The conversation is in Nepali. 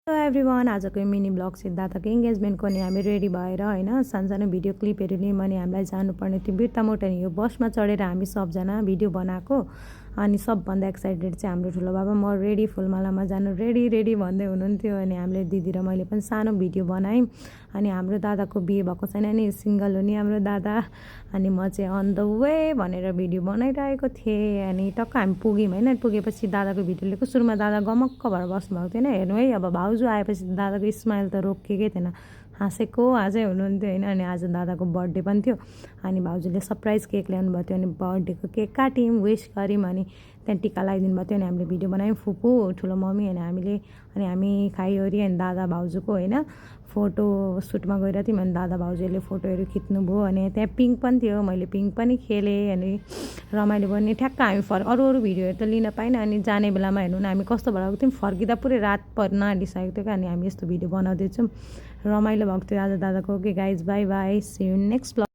हेलो एभ्रिवान, आजको मिनी ब्लग चाहिँ दादाको इङ्गेजमेन्टको अनि हामी रेडी भएर होइन सानसानो भिडियो क्लिपहरू लियौँ अनि हामीलाई जानुपर्ने थियो बिर्तामोटन। यो बसमा चढेर हामी सबजना भिडियो बनाएको। अनि सबभन्दा एक्साइटेड चाहिँ हाम्रो ठुलो बाबा, म रेडी फुलमालामा जानु रेडी भन्दै हुनुहुन्थ्यो। अनि हामीले दिदी र मैले पनि सानो भिडियो बनायौँ। अनि हाम्रो दादाको बिहे भएको छैन नि, सिङ्गल हो नि हाम्रो दादा। अनि म चाहिँ अन द वे भनेर भिडियो बनाइरहेको थिएँ। अनि टक्क हामी पुग्यौँ होइन। पुगेपछि दादाको भिडियो लिएको। सुरुमा दादा गमक्क भएर बस्नुभएको थिएन। हेर्नु है, अब भाउजू आएपछि दादाको स्माइल त रोकिएकै थिएन, हाँसेको हाँसै हुनुहुन्थ्यो होइन। अनि आज दादाको बर्थडे पनि थियो। अनि भाउजूले सरप्राइज केक ल्याउनु भएको थियो। अनि बर्थडेको केक काट्यौँ, विस गऱ्यौँ। अनि त्यहाँ टिका लगाइदिनु भएको थियो। अनि हामीले भिडियो बनायौँ, फुपू, ठुलो मम्मी अनि हामीले। अनि हामी खाइवरी अनि दादा भाउजूको होइन फोटो सुटमा गएर थियौँ। अनि दादा भाउजूले फोटोहरू खिच्नुभयो। अनि त्यहाँ पिङ पनि थियो, मैले पिङ पनि खेलेँ। अनि रमाइलो पनि ठ्याक्क हामी अरू भिडियोहरू त लिन पाइनँ। अनि जाने बेलामा हेर्नु न हामी कस्तो भएर गएको थियौँ, फर्किँदा पुरै रात पर्न आँटिसकेको थियो क्या। अनि हामी यस्तो भिडियो बनाउँदैछौँ, रमाइलो भएको थियो आज दादाको। Okay guys, bye bye, see you next blog.